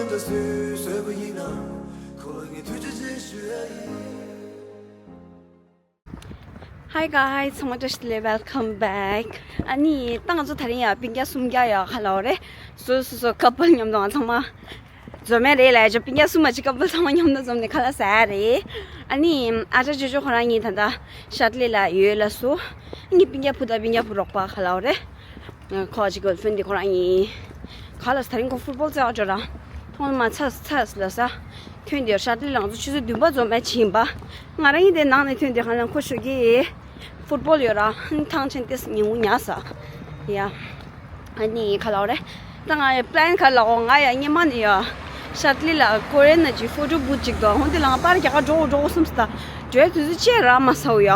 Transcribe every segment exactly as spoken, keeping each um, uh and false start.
ད་སུས་བཟོས་པ་ཡིན་ན། ཁོ་ལ་ངས་ཐུགས་རྗེ་ཆེ་ཞུ་ཡ་ཡིན། Hi guys, ཚང་མ་བཀྲ་ཤིས་བདེ་ལེགས། Welcome back. ཨ་ནི་ད་ང་ཚོ་དེ་རིང་ཡ་སྤུན་ཀྱག་གསུམ་ཀྱག་ཡ་ཁ་ལོ་རེད། སོ་སོ་སོ་ཀ་པལ་མཉམ་དུ་ང་ཚང་མ་འཛོམས་ཡ་རེད་ལབ་ཡ། སྤུན་ཀྱག་གསུམ་མ་གཅིག་ཀ་པལ་ཚང་མ་མཉམ་དུ་འཛོམས་ནས་ཁ་ལག་ཟ་ཡ་རེད། ཨ་ནི་ཨ་ཅག་ཅོ་ཅོ་ཁོ་རང་གཉིས་ད་ལྟ་ཤར་ལི་ལ་ཡོད་ལབ་སོང་། ཨ་ནི་སྤུན་ཀྱག་བུ་དང་སྤུན་ཀྱག་བུ་རོགས་པ་ཁ་ལོ་རེད། ཁོ་གཅིག་གི་ཕན་དེ་ཁོ་རང་ཡིན། ག་ལ་ས་དེ་རིང་ཁོ་ཕུཊ་བོལ་རྩེ་བ་འགྲོ་ར། ཐོག་མ་ཚ་ཚ་ལ་ས། ཐོན་དེ་ཤར་ལི་ལ་ང་ཚོ་ཆུ་ཚོད་བདུན་པ་འཛོམས་པ་ཕྱིན་པ། ང་རང་ཡིན་དེ་ནང་ནས་ཐོན་དེ་ཧ་ལམ་ཁོ་ཞོགས་ཀས་ཕུཊ་བོལ་ཡོད་ར། ཐང་ཆེན་ཏེ་ཉིན་གུང་ཉལ་ས། ཡ། ཨ་ནི་ག་ལ་བ་རེད། ད་ང་ཡ་པི་ལན་ག་ལ་འོ་ང་ཡ་སྔོན་མ་ནས་ཡ། ཤར་ལི་ལ་ཀོ་རེ་ན་ཅིག་ཕོ་ཊོ་བུཐ་ཅིག་འདུག་འོན་ཏེ་ལ་ང་པར་རྒྱག་ག་འགྲོ་འགྲོ་བསམ་སྟ། འགྲོའི་དུས་ཚོད་བཅད་རག་མ་སོང་ཡ།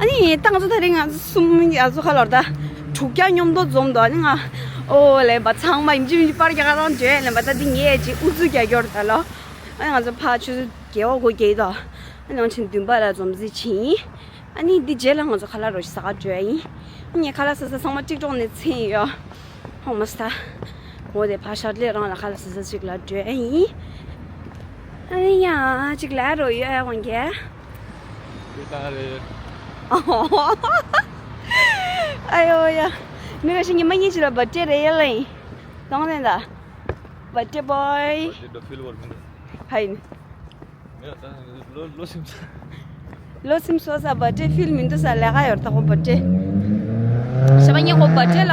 ཨ་ནི་ད་ང་ཚོ་དེ་རིང་ང་ཚོ་གསུམ་ཡ་ཚོ་ཁ་ལོར་ད་དྲུག་བརྒྱ་མཉམ་དུ་འཛོམས་འདུག་ཨ་ནི་ང་ཨོ་ལེ་བ་ཚང་མ་ཡིན་གཅིག་མིན་གཅིག་པར་རྒྱག་ག་རང་འགྲོའི་ལེ་བ་ད་འདི་ངས་ཅིག་ཨུ་ཚུགས་རྒྱག་རྒྱུར་ད་ལོ། ཨ་ནི་ང་ཚོ་ཕ་ཆུ་ཚོད་བརྒྱད་པ་དགུ་བརྒྱད་དོ། ཨ་ནི་ཆེན་བདུན་པ་ལ་འཛོམས་རྩིས་ཕྱིན། ཨ་ནི་འདི་རྗེས་ལ་ང་ཚོ་ཁ་ལག་རོ་ཞིག་ཟ་ག་འགྲོ་ཡ་ཡིན། ཨ་ནི་ཁ་ལག་ཟ་ས་ཚང་མ་ཀྲིག་ཀྲོག་ནས་ཚིག་ཡོད། ཧོ་མ་སྟ། འོ་དེ་ཕ་ཤར་ལི་རང་ལ་ཁ་ལག་ཟ་ས་ཅིག་ལ་འགྲོ་ཡ་ཡིན། ཨ་ནི་ཡ་ཅིག་ལ་རོ་ཡོད་ཨ་ཝང་གེ། ཡོད་ད་རེད། ཨ་ཡོ་ཡ། མི་ར་ཤི་ཉི་མ་གཉིས་ཅི་ལ་བ་ཏྲེ་རེ་ཡ་ལ་ཡིན། དང་ནས་ད། བ་ཏྲེ་བོའི། བ་ཏྲེ་ཌོ་ཕིལ་བོར་མི་འདུག་ཧའི་ནི། ཡ་ད་ལོ་ལོ་སིམ་ས། ལོ་སིམ་སོ་ས་བ་ཏྲེ་ཕིལ་མི་འདུག་ས་ལས་ཀ་ཡོད་ད་ཁོ་བ་ཏྲེ། ཞེ་མ་ཉེ་ཁོ་བ་ཏྲེ་ལ།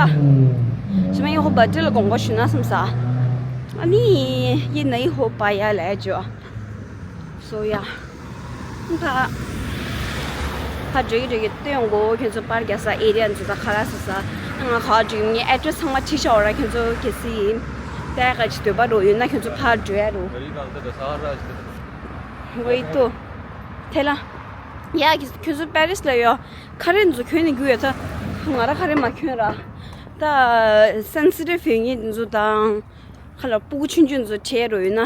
ཞེ་མ་ཉེ་ཁོ་བ་ཏྲེ་ལ་དགོངས་པ་ཞུ་ན་སིམ་ས། ཨ་ནི་ཡི་ན་ཡི་ཧོ་པ་ཡ་ལས་ཇོ། སོ་ཡ། ད། ཕར་འགྲོ་གི་འགྲོ་གི་སྟོན་གོ་ཁྱོད་ཚོ་པར་རྒྱག་ས་ཨེ་རི་ཡ་འཛུལ་ད་ཁ་ལག་ཟ་ས། ང་ག་བ་འགྲོ་གི་ངའི་ཨེ་ཌི་རེ་སི་ཚང་མ་བྲིས་བཞག་འོ་ར་ཁྱོད་ཚོ་གལ་སྲིད་ཡིན། ད་ག་ཅི་འདོད་པ་རོ་ཡོད་ན་ཁྱོད་ཚོ་ཕར་འགྲོ་ཡ་རོ། ཝེ་ཏོ། དེ་ལ། ཡ་ཁྱོད་ཚོ་པེ་རིས་ལ་ཡོད། ཁ་རས་འཛུལ་གྱོན་ནས་རྒྱུ་ཡོད་ད། ང་ར་ཁ་རས་མ་གྱོན་ར། ད་སེན་སི་ཊིབ་ཡོད་ངེས་འཛུལ་དང་། ཁ་ལ་སྤུ་གུ་ཆུང་ཆུང་ཚོ་བྲེས་རོ་ཡོད་ན།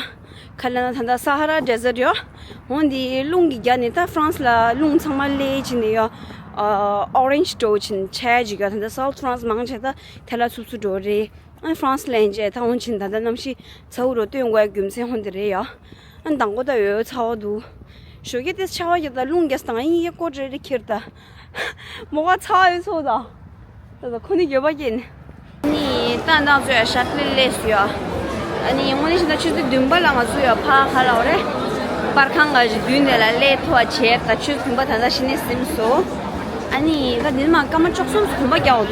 ཁ་ལ་ན་ད་ལྟ་ས་ཧ་ར་ཌེ་ཟར་ཊི་ཡོད། འོན་ཏེ་རླུང་གི་རྒྱ་ནི་ད་ཧྥ་རན་སི་ལ་རླུང་ཚང་མ་ལས་ཕྱིན་ནས་ཡོད། ཨོ་རེན་ཇི་འགྲོ་ཕྱིན་ཆ་ཅིག་ཡོད་ད་ལྟ་སའུ་ཐི་ཧྥ་རན་སི་མང་ཆེ་ད་དེ་ལ་འཚུབ་འཚུབ་འགྲོ་རེད། ཨ་ཧྥ་རན་སི་ལན་ཅེ་ད་འོན་ཕྱིན་ད་ལྟ་གནམ་གཤིས་ཚ་བོ་རུ་སྟོན་དགོས་རྒྱུ་མཚན་འོན་ཏེ་རེད་ཡོད། ཨ་མདང་དགོང་ད་འོད་ཚ་བོ་འདུག་ཞོགས་ཀས་དེ་ཆར་པ་རྒྱབ་ད་རླུང་རྒྱག་སྟངས་ཨ་ཡིན་ཡེ་ཀོ་ཊི་རེ་རེ་ཁྱེར་ད། མོ་ག་ཚ་བ་ཡོད་ཚོ་ད། ད་ད་ཁོ་ནི་འགྱོད་པ་སྐྱེས་ནས། ནི་ད་ང་ཚོ་ཡ་ཤར་ལི་ལ་སླེབས་སོང་ཡ། ཨ་ནི་ངོ་ནི་ཤི་ན་ཆུ་ཚོད་བདུན་པ་ལ་ང་ཚོ་ཡ་ཕ་ག་ལ་འོ་རེད། པར་ཁང་ག་ཞིག་བདུན་དེ་ལ་སླེབས་ཐུབ་པ་བྱས་ད་ཆུ་ཚོད་བདུན་པ་ད་ལྟ་ཕྱི་ནས་ཟིན་སོང་། ཨ་ནི་ད་འདི་མ་སྐར་མ་བཅུ་གསུམ་གོམ་པ་རྒྱག་འོ།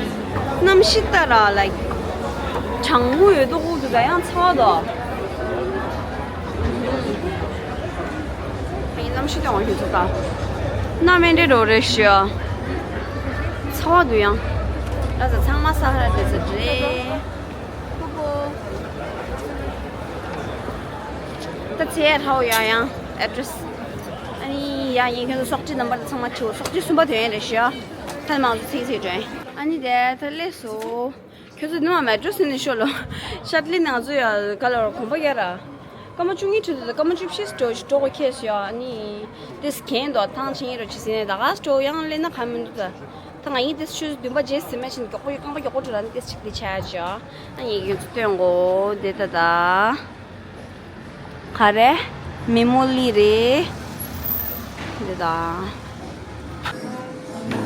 གནམ་གཤིས་ལྟར་ལ་གྲང་མོ་ཡོད་དོ་ཁུག་ཏུ་ད་ཡང་ཚ་བ་དོ། ཡིན་གནམ་གཤིས་ཀྱང་ཞུ་ཚུལ་དང་། གནམ་མེ་འདྲེ་འགྲོ་རེ་ཞུ། ཚ་བ་འདུག་ཡང་། ལ་ས་ཚང་མ་ས་ཧ་ར་འདྲེ་ཚོ་འདྲེ། ཀུ་ཀུ། ད་ཚེ་ཧའོ་ཡ་ཡང་ཨེ་ཌི་རེ་སི། ཨ་ནི་ཡ་ཡིན་ཁྱོད་ཚོ་སོག་ཁྲི་རྣམ་པ་དང་ཚང་མ་ཆེའོ། སོག་ཁྲི་གསུམ་པ་དོན་ཡིན་རེ་ཞུ། ད་མང་ཚོ་ཚིག་ཚིག་དྲན། ཨ་ནི་དེ་ད་སླེབས་སོ། ཁྱོད་ཚོ་ནི་མ་མེ་ཊོ་ཟིན་ནས་ཤོག་ལོ། ཤར་ལི་ནང་ཚོ་ཡ་ག་ལ་གོམ་པ་རྒྱག་ར། སྐར་མ་བཅུ་གཉིས་ཁྲི་འདུག་སྐར་མ་བཅུ་བཞི་འགྲོ་ཞིག་འགྲོ་དགོས་ཁེལ་སོང་ཡ་ནི། དེ་གན་འདུག་ཐང་ཆེན་ཡིན་རོ་ཆི་ཟིན་ནས་ད་ག་འགྲོ་ཡང་སླེབས་ན་ག་མི་འདུག་ད། ད་ང་ཡིན་དེ་ཆུ་བདུན་པ་རྗེས་ཟིན་མ་ཕྱིན་མགྱོགས་པོ་ཡོད་རྐང་པ་མགྱོགས་པོ་འགྲོ་ལ་ནི་དེ་ཆིག་དེ་ཆ་ཡ་ཅི་ཡ། ཨ་ཡིན་ཁྱོད་ཚོ་སྟོན་གོ་དེ་ད་ད། ག་རེ། མི་མོ་ལི་རེད། འདི་དང་།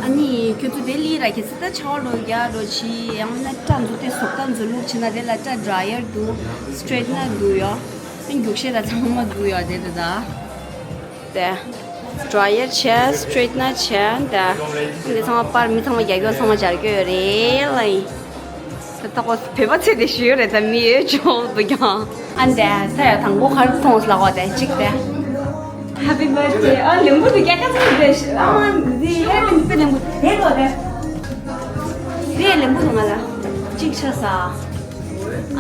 ཨ་ནི་ཁྱོད་ཚོ་དེ་ལི་ར་ཁྱེད་ཚོ་ད་ཆའོ་ལོ་རྒྱ་རོ་ཆི་ཡང་ན་སྐྲ་འཛུགས་ཏེ་སོག་ད་འཛུགས་ལུགས་ཆི་ན་དེ་ལ་སྐྲ་ཌ་ར་ཡར་འདུག་སི་ཊྲེ་ཊི་ནར་འདུག་ཡོ། ཨ་རྒྱུག་ཤེས་ལ་ཚང་མ་འདུག་ཡོ་དེ་དེ་དང་། དེ། ཌ་ར་ཡར་བྱས་སི་ཊྲེ་ཊི་ནར་བྱས་དེ། འདི་ཚང་མ་པར་མི་ཚང་མ་རྒྱག་རྒྱུ་ཚང་མ་སྦྱར་རྒྱུ་ཡོད་རེད་ལ་ཡིན། ད་ལྟ་ཁོ་བོད་པ་ཚོས་དེ་ཞུས་ཡོད་རེད་ད་མི་ཡོད་ཅོག་འདུག་ཀྱང་། ཨ་འདྲ་ད་ཡ་དང་པོ་གར་མཐོང་ལ་གོ་དེ་གཅིག་དེ། Happy birthday ཨ་ལེམ་བུ་དུ་རྒྱ་ཁ་ཚ་རེད་ཨ་འདི་ཧེ་ལེམ་བུ་ལེམ་བུ་དེ་གོ་དེ། དེ་ལེམ་བུ་དུ་ང་ལ་གཅིག་ཆ་ས།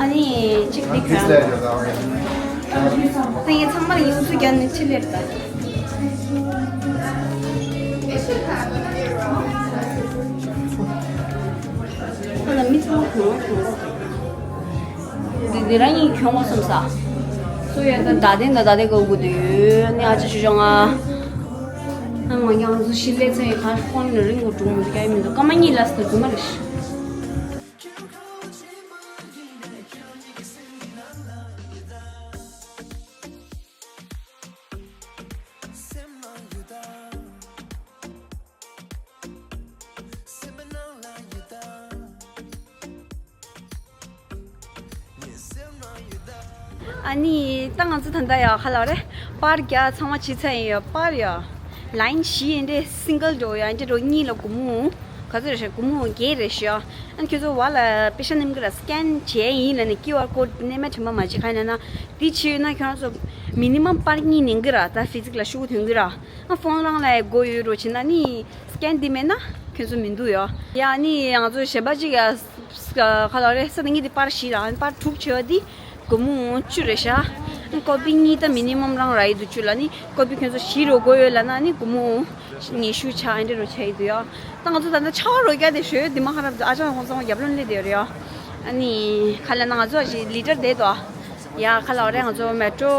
ཨ་ནི་གཅིག་དེ་གྱོན། ད་ངས་ཚང་མར་ཡིན་ཚུལ་རྒྱབ་ནས་ཕྱི་ལེར་ད། ཁོ་ལ་མི་ཚང་མ་གྱོན་གྱོན་གོ། འདི་འདི་རང་ཡིན་གྱོན་གོ་བསམ་ས། སུ་ཡོད་ད་ད་ལྟའི་ད་ད་ལྟའི་གོ་དགོས་དུས་ནི་ཨ་ཅེ་ཆུ་ཆུང་ང་། ཨ་མ་ཀྱང་ཚོ་ཤི་ལེ་ཚོ་ཡི་ཁ་ཁོང་ནི་རིང་གོ་གྲུང་མོ་ཀྱ་ཡི་མི་འདུག་སྐར་མ་གཉིས་ལ་སྟ་དུ་མ་རེད། ཨ་ནི་ད་ང་ཚོ་ད་ལྟ་ཡ་ཁ་ལག་རེད། པར་རྒྱག་ཚང་མ་བྱས་ཚར་ཡིན་ཡ། པར་ཡ་ལའིན་བཞི་ཡིན་འདྲེ། སིང་གལ་འགྲོ་ཡ་འདྲེ་འགྲོ་གཉིས་ལ་སྒོར་མོ་ག་ཚོད་རེད་ཤག་སྒོར་མོ་བརྒྱད་རེད་ཤག་ཨ་ནི་ཁྱོད་ཚོ་བ་ལ་པེ་ཤ་ནེམ་གི་ར་སི་ཀེན་བྱས་ཡིན་ལ་ནི་ཀིའུ་ཨར་ཀོ་ཌི་གནས་མལ་དྲན་པ་མ་བྱེད། ག་ཡིན་ན་དེ་བྱས་ཡོད་ན་ཁྱོད་རང་ཚོ་མི་ནི་མམ་པར་གཉིས་ནེམ་གི་ར། ད་ཕི་ཛིག་ལ་ཤུགས་ཐོན་གི་ར། ཨ་ཕོན་རང་ལ་ཡ་སྒོ་ཡོད་རོ་བྱེད་ན་ནི། སི་ཀེན་འདི་མེད་ན་ཁྱོད་ཚོ་མི་འདུག་ཡ། ཡ་ནི་ང་ཚོ་གཞན་པ་གཅིག་ཡ་ཁ་ལག་རེད་ས་ནི་ངེད་འདི་པར་བཞི་ར། པར་དྲུག་བྱས་པ་འདི་སྒོར་མོ་བཅུ་རེད་ཤག་ཀོ་པི་གཉིས་ད་མི་ནི་མམ་རང་རག་གི་འདུག་བཅུ་ལ་ནི་ཀོ་པི་ཁྱོད་ཚོ་བཞི་རོ་དགོས་ཡོད་ལབ་ན་ནི་སྒོར་མོ་ཉི་ཤུ་ཆ་ཨེ་འདྲ་རོ་ཆ་ཡི་འདུག་ཡ། ད་ང་ཚོ་ད་ལྟ་ཆར་པ་རོ་རྒྱག་དེ་ཞོ་འདི་མ་ཁ་རབ་འདུག་ཨ་ཅག་ཁོང་ཚོ་རྒྱབ་ལོན་སླེབས་བསྡད་ཡོད་རེད་ཡ། ཨ་ནི་ཁ་ལ་ན་ང་ཚོ་ཞིག་ལི་ཊར་བསྡད་དོ། ཡ་ཁ་ལག་རེད། ང་ཚོ་མེ་ཊོ་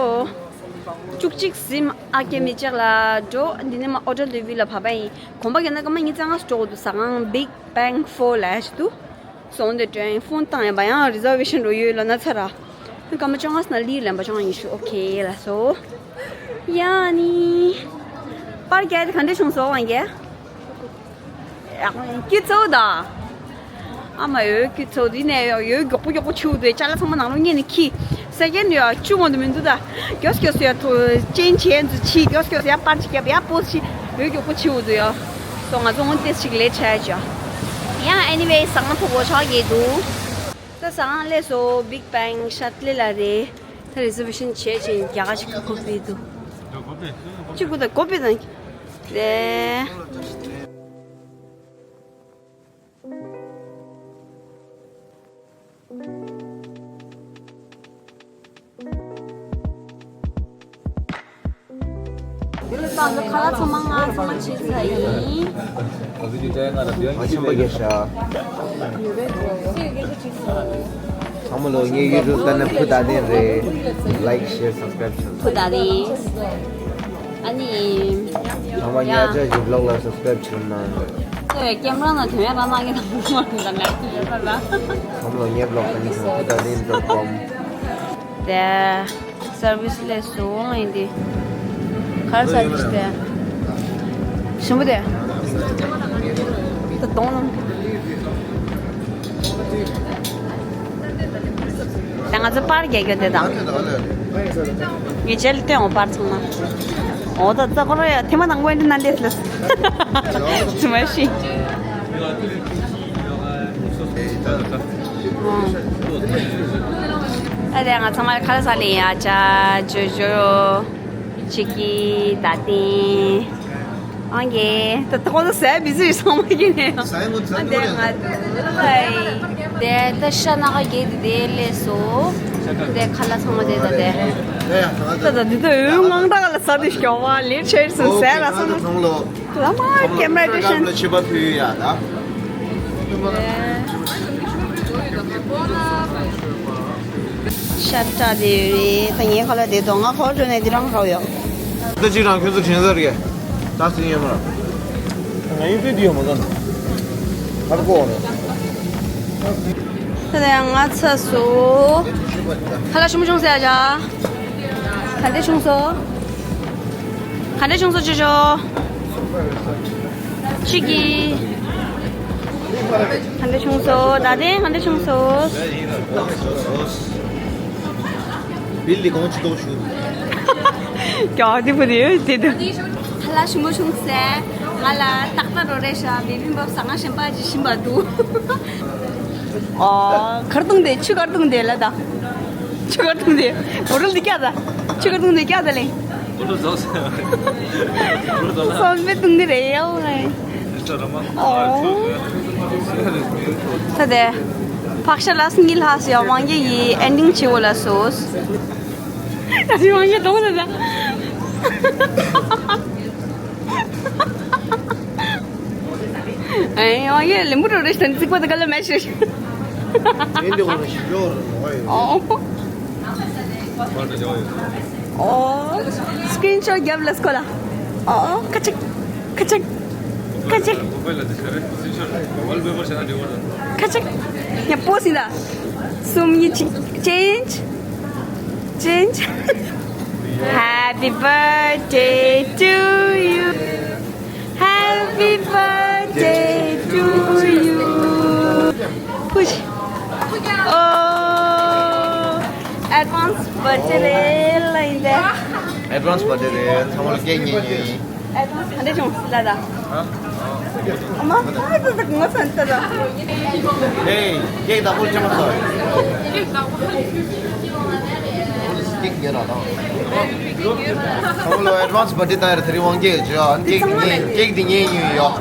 བཅུ་གཅིག་ཟིན། ཨ་ཀེ་མི་ལྕགས་ལ་འགྲོ། འདི་ནས་མ་ཨོ་ཊེལ་ཌི་ཝིལ་ལ་བབས་པ་ཡིན། གོམ་པ་རྒྱག་ན་སྐར་མ་ཉི་ཤུ་རྩ་ལྔ་འགྲོ་དགོས་འདུག་ཟ་ཁང་Big Bang Four ལ་ཞིག་འདུག་སོང་དེ་དྲན་ཕོན་བཏང་ཡ་བ་ཡང་རི་ཛར་ཝེ་ཤན་རོ་ཡོད་ལ་ན་ཚ་ར། སྐར་མ་བཅོ་ལྔ་ཙམ་ལ་ལི་ལན་པ་བཅོ་ལྔ་ཉི་ཤུ། ཨོ་ཁེ་ལ་སོ། ཡ་ནི། པར་རྒྱག་དེ་ག་འདྲ་བྱུང་སོང་ཨང་རྒྱལ། སྐྱིད་ཚོ་ད། ཨ་མ་ཡོད་སྐྱིད་ཚོ་འདི་ནས་ཡོད་མགྱོགས་པོ་མགྱོགས་པོ་ཆུ་དེ་ཅ་ལག་ཚང་མ་ནང་ལོགས་ཉན་ནས་ཁྱི། སེ་ཀེན་ཡོད་བཅུ་མ་དུ་མི་འདུག་ད། མགྱོགས་མགྱོགས་སུ་ཡ་ཐོ་ཅན་བྱས་འདུག་ཕྱི་མགྱོགས་མགྱོགས་སུ་ཡ་པར་ཅིག་བརྒྱབ་ཡ་པོ་ཞིག་ཡོད་མགྱོགས་པོ་ཆུ་འདུག་ཡ། སོ་ང་ཚོ་སྔོན་ཏེས་ཅིག་ལས་བྱ་ཡ་ཅོ། ཡ་ཨེ་ནི་ཝེ་ཟ་ཁང་ཕོ་བོ་ཆགས་ཀྱི་འདུག་ད་ཟ་ཁང་སླེབས་སོ། Big Bang Shuttle ལ་རེད། ད་རི་ཛར་ཝེ་ཤན་བྱས་ཅིང་རྒྱ་གར་ཞིག་གི་ཀོ་པི་འདུག་གཅིག་པུ་དང་ཀོ་པི་དང་། རེད། ད་ང་ཚོ་ཁ་ལག་ཚང་མ་ང་ཚང་མ་བྱས་ཚར་ཡིན། ང་ཆེན་པོ་རྒྱལ་ཤ། ཚང་མ་ལོ་ངའི་ཡུ་ཊུབ་ལྟ་ན་བུ་ད་ལྡན་རེད། Like, share, subscribe བྱོས། བུ་ད་ལྡན། ཨ་ནི། ཚང་མ་ཉར་ཆ་ཞིག་ལོག་ལ་སབ་སི་ཀ་རེབ་བྱེད་རོགས་གནང་། ཨེ་ཀེམ་ར་ན་དོན་ཡ་ར་ན་གི་དང་མོ་ར་ན་ལ། ཁམ་ལོ་ཉེབ་ལོག་ཨ་ནི་ཁམ་ཁུ་ད་ལིན་ཌོཊ་ཀོམ། དེ་སར་བིས་ལས་སུ་ཡིན་དེ། གར་སར་བིས་དེ། ཞིམ་པོ་དེ། ད་གདོང་ནང་། ད་ང་ཚོ་པར་རྒྱག་རྒྱུ་དེ་དང་། ངས་རྗེས་ལ་སྟོན་འོང་པར་ཚང་མ། འོ་ད་ཙག་པ་ར་ཡ་ཐེངས་མ་དང་པོ་འདི་ན་འདྲེས་ལ། ཙི་མ་ཤི། ཨ་དེ་ང་ཚང་མ་ཁ་ལ་ས་ལེ་ཡ་ཅ་ཇོ་ཇོ། ཅི་ཀི་ད་ཏིང་། ཨང་གེ། ད་ཐོག་ཏུ་ཟས་མི་ཟོས་སོང་མ་གི་ནས། ཟས་ངོ་ཚ་ཨ་དེ་ང་ཚོ་ལ་ཡི། དེ་ད་ཤ་ན་ག་གེ་དེ་དེ་ལས་སོ། དེ་ཁ་ལ་ཚང་མ་དེ་ད་དེ། ད་ད་དེ་ད་འོས་ངང་ད་ག་ལ་ས་དེ་ཤོག་བ་ལེ་ཆེར་སོང་ཟས་ལ་སོང་། ལ་མ་ཀེམ་ར་ཀེ་ཤན་ཆེ་བ་ཕུལ་ཡ་ད། ཤ་ཏྲ་དེ་རེད། ད་ངའི་ཁ་ལ་དེ་དོ་ང་ཁོ་ཚོ་ནས་དེ་རང་ཁ་ཡོད། ད་ཅི་རང་ཁྱོད་ཚོ་དྲན་ས་རེད། ད་སྲིད་ཡོད་མ་ར། ང་ཡིན་དུས་དེ་ཡོད་མ་ད་ནི། ཧར་གོ་ནི། ད་ལྟ་ཡང་ང་ཚ་སོ། ཁ་ལ་ཞུམ་ཞུམ་ཟེར་ཡ་ཅག་ག་འདྲ་བྱུང་སོ། ག་འདྲ་བྱུང་སོ་ཅོ་ཅོ། ཅི་གི། ག་འདྲ་བྱུང་སོ། ད་ལྟའི་ག་འདྲ་བྱུང་སོ། བིལ་ལི་གོང་ཆི་ཏོག་ཞུ། ཀྱོ་དེ་བུ་དེ་དེ་དེ། ཁ་ལ་ཞུམ་ཞུམ་ཟེར། ང་ལ་ཏག་ཏག་རོ་རེ་ཤ་བི་བི་འབབ་ཟ་ང་ཞིམ་པ་ཅི་ཞིམ་པ་འདུག་ཨོ། ཁར་ཏུང་དེ་ཆུ་ཁར་ཏུང་དེ་ལ་ད། ཆུ་ཁར་ཏུང་དེ། འོ་རུལ་དེ་ཀྱ་ད། ཆུ་ཁར་ཏུང་དེ་ཀྱ་ད་ལེ། འོ་རུལ་ཟོ་སེ། འོ་རུལ་ཟོ་ན། སོན་པེ་ཏུང་དེ་རེ་ཡའོ་ལེ། ཨོ། ད་དེ། ཕག་ཤ་ལ་སྙི་ལྷག་སེ་ཡ་དབང་རྒྱལ་ཡི་ཨེན་ཌིང་ཆེ་བོ་ལ་སོས། ད་དེ་དབང་རྒྱལ་གཏོང་ད་ད། ཨེ་ཡང་ཡེ་ལེ་མུ་རོ་རེ་ཤན་ཚིག་པ་ད་ག་ལ་མེ་ཤེ། ཨེ་འདི་གོ་ཤི་ཡོ་རོ་ཡོ། ཨོ། ཨོ། སི་ཀྲིན་ཤོཊ་རྒྱབ་ལ་སྐོ་ལ། ཨོ་ཁ་ཅིག་ཁ་ཅིག་ཁ་ཅིག་ཁ་ཅིག་ཡ་པོ་སི་ད། སུམ་གཉིས་གཅིག་ཅེན་ཇི། Change. Happy birthday to you. Happy birthday to you. Push. Oh, advance ཅེ་རེད་ལ་ཡིན་ཏེ། ཨེ་ཌི་ཝན་སི་བར་ཐི་ཌེ་རེད། ཚང་མ་ལ་ཀེག་ཉོས་ཉོས་ཡིན། ཨེ་ཌི་ཝན་སི་ག་འདྲ་བྱུང་སྲིད་ལ་ད། ཨ་མ་ཧ་ཙི་ཙི་ངོ་ཚ་ནི་ད་ད། ཧེ། ཀེག་བདག་པོ་ཅེ་མ་ཚོ། ཀེག་ཉོས་ར་ད། ཚང་མ་ལ་ཨེ་ཌི་ཝན་སི་བར་ཐི་ཌེ་བཏང་ཡ་ར། དེ་རིང་དབང་སྐྱེས་བྱོས་ཨ། ཀེག་དེ་ཉོས། ཀེག་དེ་ཉོས་ཉོས་ཡོད།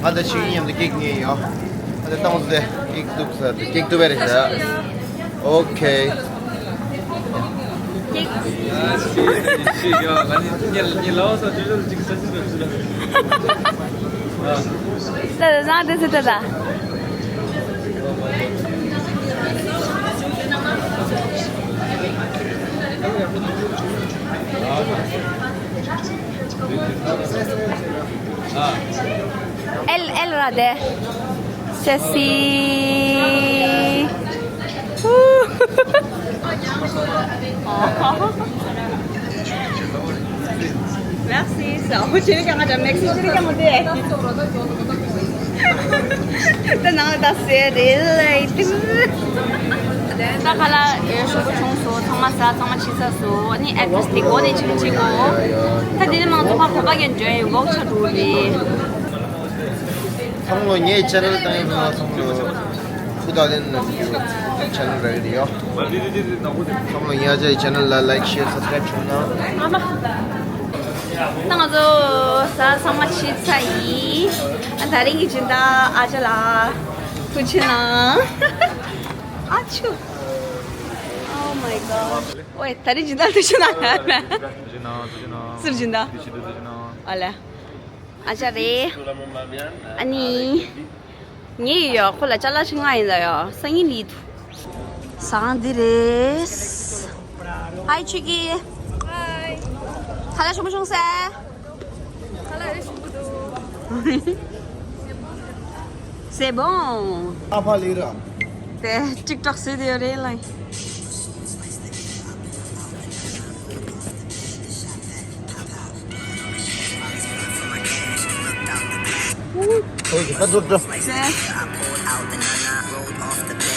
ང་དང་ཤི་ཡིན་མཉམ་དུ་ཀེག་ཉོས་ཡོད། ཨ་དེ་བཏང་སྟེ་ཀེག་གཏུབ་ས་དེ་ཀེག་གཏུབ་པ་རེད་ཤག་ཨོ་ཁེ། ད་ད་ད་ད་ད། ཨེལ་ཨེལ་ར་དེ། སེ་སི། Merci. ད་ནང་ད་སེ་རེད་ལ་ཡིན། ད་ཁ་ལག་ཡོད་ཞུ་གི་བྱུང་སོང་། ཚང་མ་ཟ། ཚང་མ་ཕྱི་ཚ་སོང་། ཨ་ནི་ཨེ་ཌི་རེ་སི་དེ་གོ་ནས་ཕྱིན་ཕྱིན་གོ། ད་དེ་ནས་མང་ཚོགས་ཕར་གོ་པ་གན་འཇོན་ཡོད་གོ་ཆ་འགྲོ་རེད། ཚང་མ་ལོ་ངའི་ཆེ་ནལ་དང་ཡོད་པ་ཚང་མ་ལོ་ཕུ་ད་ལེན་ནམ་ཡོད་ཆེ་ནལ་རེད་ཡོད། ཚང་མ་ལོ་ངའི་ཨ་ཅག་གི་ཆེ་ནལ་ལ་ལའིཀ་ཤེར་སབ་སི་ཀ་རའིབ་བྱུང་ན། ཨ་མ། ད་ང་ཚོ་ཟ་ཚང་མ་ཕྱི་ཚ་ཡིན། ཨ་ད་རིང་གི་སྦྱིན་བདག་ཨ་ཅག་ལགས་ཐུགས་རྗེ་གནང་། ཨ་ཆུ། Oh my god. ཨོའི་ད་རིང་སྦྱིན་བདག་ཐུགས་རྗེ་གནང་། སུར་སྦྱིན་བདག་ཨ་ལ། ཨ་ཅག་རེད། ཨ་ནི། ངའི་ཡོད་ཁོ་ལ་ཅ་ལག་ཆུང་ང་ཡིན་ལ་ཡོད། སང་ཉིན་ལི་དུ། ཟ་ཁང་འདི་རེད། ཧའི་ཆུ་ཀི། ཧའི། ཁ་ལག་ཆུང་མོ་བྱུང་སེ། ཁ་ལག་ཆུང་མོ་འདུག C'est bon. ཨ་ཕ་ལི་ར། དེ་ཊིག་ཊོག་བཟོས་དེ་ཡོད་རེད་ལ།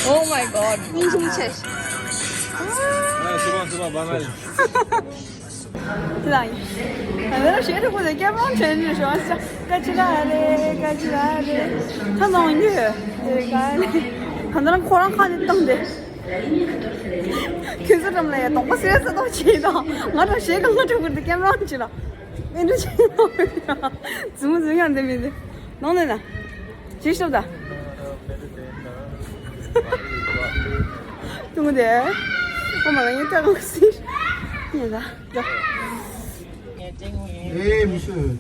Oh my god. སྙིང་རྗེ་མོ་ཆེ། དེ་དང་ཡིན། ང་ཚོ་ཞེ་དྲག་པོ་དེ་སྐད་མང་བྱས་ནས་ཞོག་ས། ཀ་ཅི་ར་རེད། ཀ་ཅི་ར་རེད། ད་ནང་ཉོས་རེད་ག་ལེ། གང་ལྟར་ཁོ་རང་ཁ་ནས་བཏང་སྟེ། ཁྱོད་ཚོ་འགྲམ་ལ་ཡ་དོགས་པ་སེ་སེ་ཏོག་བྱེད་དང་། ང་རང་ཞེ་གང་ང་དྲུག་པོ་དེ་སྐད་མང་བྱེད་ལ། ཨེ་འདྲ་བྱེད་ཡོང་རེད། རྫུན་མ་རྫུན་ཡང་འདི་མི་འདི། ནང་ནས་ན། ཅི་ཤོད་ད། ཏུང་དེ། ཨོ་མ་ལ་ཡིན་ད་གང་སྲིད། ཡིན་ད། ད། ཨེ་མི་ཤོད།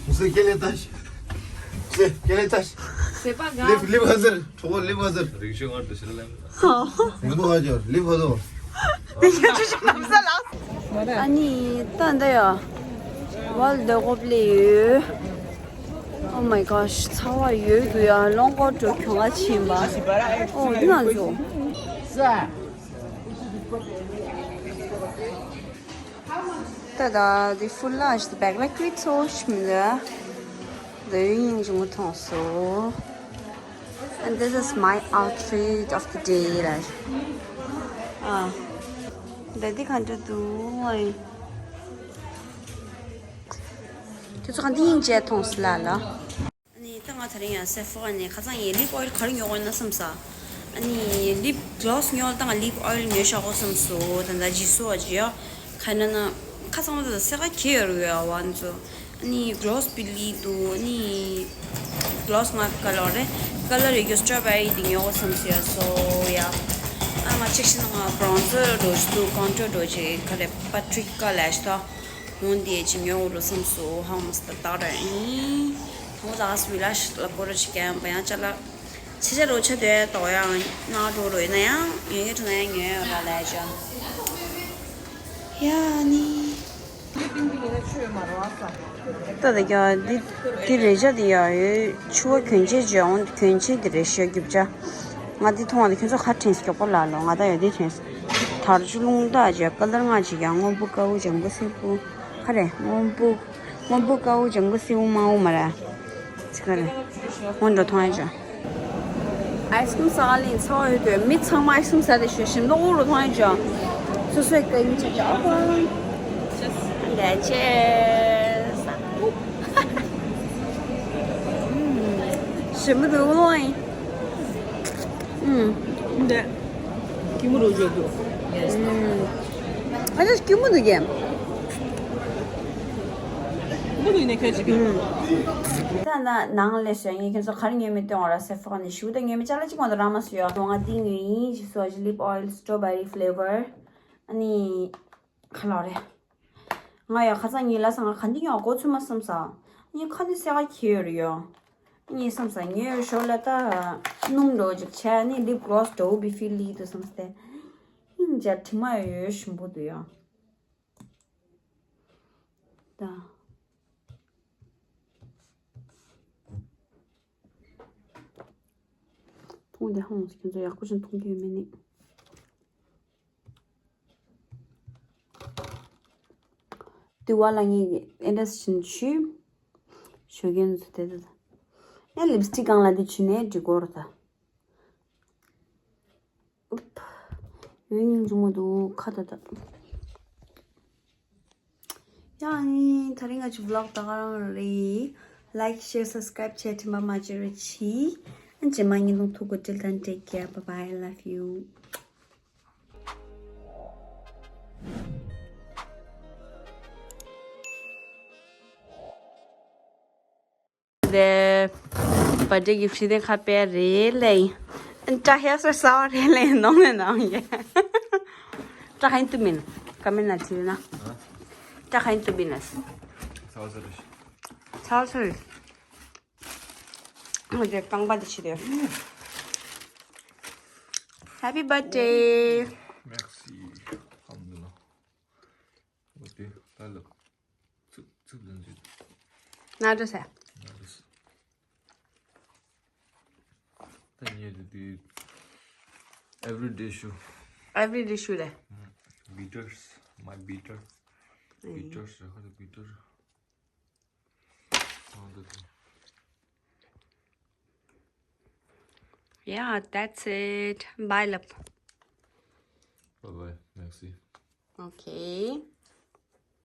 མི་ཤོད་ཀྱེ་ལེ་ཏ་ཤི། ཀྱེ་ཀྱེ་ལེ་ཏ་ཤི། C'est pas grave. ལིབ་ལིབ་ཧ་ཟེར། གྲོགས་པོ་ལིབ་ཧ་ཟེར། རིག་ཤོད་ང་དུ་ཤི་ལ་ལེམ། ཧ། ལིབ་ཧ་ཟེར། ལིབ་ཧ་ཟེར། དེ་ཡ་ཅི་ཞིག་ནམ་ས་ལ། ཨ་ནི་ད་འདི་ཡ། ཝལ་འདི་ཧོབ་ལེ་ཡོད། Oh my gosh. ཚ་བ་ཡོད་འདུག་ཡ། ལོང་ཀོ་ཀྲོ་ཁྱོང་ང་ཕྱིན་པ། ཨོ་འདི་ང་ཚོ། ད་ད་འདི་ཧྥུ་ལ་ཞིག་བེག་ལ་ཀུའི་ཚོ་ཞིག་མི་འདུག་འདི་ཡིན་ཅིག་མོ་མཐོང་སོང་། And this is my outfit of the day. ལ། ཨ། འདི་འདི་ག་འདྲ་འདུག་ཁྱེད་ཚོ་ག་འདི་ཡིན་ཅེས་མཐོང་སོང་ལ་ལ། ཨ་ནི་ད་ང་དེ་རིང་ཡང་སེ་ཕོ་ཨ་ནི་ཁ་སང་ཡིན་ལིབ་ཨོ་ཡིལ་ག་རེ་ཉོ་དགོས་ན་བསམ་ས། ཨ་ནི་ལིབ་གློ་སི་ཉོ་ལ་ད་ང་ལིབ་ཨོ་ཡིལ་ཉོས་བཞག་གོ་བསམ་སོང་། ད་ད་ཇི་སོ་ཨ་ཇི་ཡ། ཁ་ན་ན་ཁ་སང་ད་སེ་ཁ་ཁྱེར་ཡོད་རུ་ཡ་བ་ཚོ། ཨ་ནི་གློ་སི་པི་ལི་འདུག་ཨ་ནི་གློ་སི་ང་ཀ་ལོར་རེ་ཀ་ལོར་ཡོད་རྒྱུ་སི་ཊོ་བེ་རི་དེ་ཉོ་གོ་བསམ་སོང་ཡ་སོ་ཡ། ཨ་ང་ཅིག་ཤི་ན་ང་བྷོ་རོན་ཛར་འགྲོ་ཞིག་འདུག་ཀོན་ཊུར་འགྲོ་ཅིག་ག་རེ་པ་ཊི་རི་ཀ་ལ་ཤི་ད། འོན་ཏེ་ཅི་ཉོ་རུ་བསམ་སོང་། ཧང་མ་སྟ་ཏག་ར་ཨིན། ཐོང་ཟ་སུ་ལ་ཤི་ལ་པོ་ར་ཅི་ཀན་པ་ཡང་ཅ་ལ། ཆེ་ཆ་རོ་ཆ་དེ་ཏོ་ཡང་ན་རོ་རོ་ཡིན་ན་ཡང་ཡོད་ངེས་ཁྲོ་ན་ཡང་ཉོ་ཡ་ར་ལ་ཅ། ཡ་ནི། ཏོ་དེ་ཀྱང་འདི་འདི་རེ་ཅ་དེ་ཡ་ཡོད་ཆུ་བ་གྱོན་ཆས་ཅི་ཡང་གྱོན་ཆས་དེ་རེ་ཤོད་རྒྱུ་བྱ། ང་འདི་མཐོང་བ་དེ་ཁྱོད་ཚོ་ཁ་དྲན་སྐྱོག་པོ་ལ་ལོ། ང་ད་ཡོད་དེ་དྲན། དར་ཆུ་རླུང་རྟ་ཅེས་ཀ་ལར་ལྔ་ཅིག་ཡང་སྔོན་པོ་དཀར་པོ་ལྗང་གུ་སེར་པོ། ཁ་རེ་སྔོན་པོ། སྔོན་པོ་དཀར་པོ་ལྗང་གུ་སེར་པོ་དམར་པོ་མ་རེད། ཚིག་ཁ་རེ། སྔོན་འགྲོ་མཐོང་ཡ་ཅོ། ཨའི་སི་ཀྲིམ་ཟ་ག་སླེབས་ཚར་བ་ཡོད་དུས་མི་ཚང་མ་ཨའི་སི་ཀྲིམ་ཟ་དེ་ཞོ་ཞིམ་མདོག་དབུ་རུ་མཐོང་ཡོད་ཅོ། སོ་སོའི་ཀ་ཡིན་ཆ་ཅོ། ཨ་ཧོ། ལས་ཆེ། ཞིམ་པོ་འདུག་ཨོ་ཡིན། ཨུམ། འདི་སྐྱིད་མོ་རུ་བརྗོད་འདུག་ཨུམ། ཨ་ཅག་སྐྱིད་མོ་འདུག་གས། ད་ན་ནང་ལས་སོ་ངས་ཁྱེད་ཚོ་ག་རེ་ཉོས་མེད་སྟོན་འོ་ར་སེ་ཧྥོ་ནས་ཞུ་ད་ཉོས་མེད་ཅ་ལག་ཅིག་མ་གཏོགས་རག་མ་སོང་ཡོ། ང་འདི་ཉོས་ཡིན་ཞེས་སོ་ཞིག་lip oil strawberry flavor ཨ་ནི་ག་ལ་རེད། ང་ཡ་ཁ་སང་ཉིན་ལ་སང་ང་ག་འདི་ཉོ་གོ་ཚུལ་མ་བསམ་ས། ངས་ཁ་འདི་སེ་ག་ཁྱེར་ཡོད་ཡོ། ངས་བསམ་ས་ཉོས་ཞོར་ལ་ད་སྣུམ་འགྲོ་ཅིག་བྱས་ནི་lip gloss འགྲོ་བི་ཕི་ལི་དུ་བསམ་སྟེ། ཡིན་ཅ་དྲི་མ་ཡོད་ཞིམ་པོ་འདུག་ཡོ། ད། མཐོང་དེ་ཧང་ཁྱོད་ཚོ་ཡག་པོ་ཞིག་མཐོང་གི་ཡོད་མེད་ནི། དུ་བ་ལ་ངས་ཨེ་འདྲ་ཞིག་ཞུས། ཞོ་རྒན་ཚོ་དེ་ད། ངས་ལིབ་སི་ཊིག་གང་ལ་དེ་ཆུ་ནས་འབྲི་གོ་ར་ད། ཨུབ། ཡོད་སྙིང་རྗེ་མོ་འདུག་ཁ་ད་ད། ཡང་ནི་དེ་རིང་ང་ཚོའི་vlog་ད་ག་རང་རེད། Like, share, subscribe་བྱས་དྲན་པ་མ་བརྗེད་རོགས་གྱིས། རྗེས་མ་ཉིན་མོ་ཐུག་གོ། Till then, take care. Bye bye. I love you. ད་བར་ཌེ་གི་ཕྱི་དེ་ཁ་པེ་རེད་ལེ། ཏྲ་ཧེ་སར་ས་བ་རེད་ལེ་ནོ་མེ་ནོ་ཡེ། ཏྲ་ཧན་ཏུ་མིན་ཀ་མེ་ན་ཆི་ན། ཏྲ་ཧན་ཏུ་མིན་ས་བ་ས་རེད། ས་བ་ས་རེད། ཨོ་དེ་རྐང་པ་དེ་ཆི་རེད། Happy birthday. Merci. الحمد لله. ཨོ་དེ་ད་ལ། ཚུབ་ཚུབ་ལ་འཛུལ། ན་འགྲོ་ས། ན་འགྲོ་ས། ད་ཉེ་དུ་དུས་everyday shoe. Everyday shoe་རེད། Beaters, my beater. Beaters་རེད་ཧ་ད་beater. ཨོ་ད་དུ། Yeah, that's it. Bye, love. Bye bye. Merci. Okay.